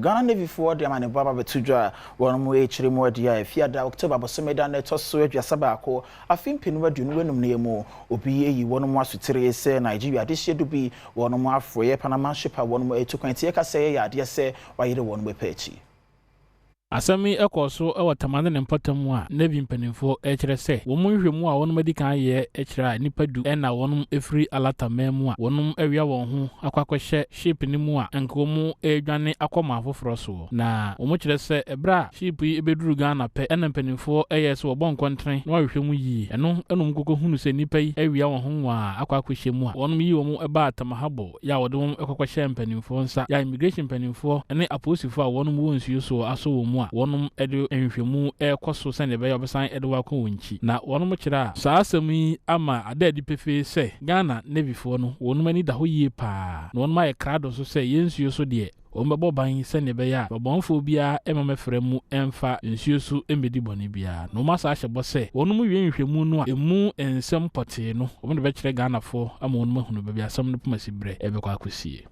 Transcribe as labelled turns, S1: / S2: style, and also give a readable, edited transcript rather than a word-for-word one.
S1: Ghana Navy foɔ de amanebɔ aba abɛto dwa a wɔn rekyerɛ mu adi a Efiada October bosome da no ɛtɔ so 31 afe 2025 no mu obi ayi wɔn mu asotire sɛ Nigeria adehyeɛ du bi wɔn mu aforoyɛ Panama ship a wɔn atu kwan tie kasa yɛ adeɛ sɛ wayere wɔn pɛ akyi.
S2: Asɛm yi kɔɔ so wɔ Tamale ne mpɔtam a Navy mpanimfoɔ rekyerɛ sɛ wɔn nhwehwɛmu a wɔn adi kan ayɛ kyerɛ a nnipa du na wɔn firi Alata man mu a wɔn awia wɔn ho akɔ akɔhyɛ ship no mu a nka wɔn redwane akɔ man foforɔ soɔ. Na wɔn kyerɛ sɛ ɛberɛ a ship yi bɛduru Ghana pɛ na mpanimfoɔ yɛɛ sɛ wɔbɔ nkɔntene na wɔahwehwɛ mu yie. Ɛno na wɔn kɔkɔ hunu sɛ nnipa yi awia wɔn ho nwaa akɔ akɔhyɛ mu a wɔn yi wɔn baa Tama Harbour yɛ a wɔde wɔn kɔkɔhyɛɛ mpanimfoɔ nsa yɛ a immigration mpanimfoɔ ne apolisifoɔ a wɔnom wɔ nsuo soɔ asɔ wɔn mu a wɔnom de nhwehwɛmu rekɔ so sɛdeɛ ɛbɛyɛ a wɔbɛsan de wɔn akɔ wɔn nkyi. Na wɔnom kyerɛ a, saa asɛm yi ama ada adi pefee sɛ Ghana Navy foɔ no wɔnom ani da hɔ yie paa na wɔnom ayɛ krado nso sɛ yɛn nsuo so deɛ Wɔbɛbɔ ban sɛnea ɛbɛyɛ a ɔbɔnefo biara mma mmɛfra mu mfa nsuo so mmɛdi bɔne biara. Na wɔasan ahyɛ bɔ sɛ wɔnom wie nhwehwɛmu no a ɛmu nsɛm pɔtee no, wɔde bɛkyerɛ Ghanafoɔ ama wɔnom ahunu baabi asɛm no pomasi berɛ rebɛkɔ akɔsie.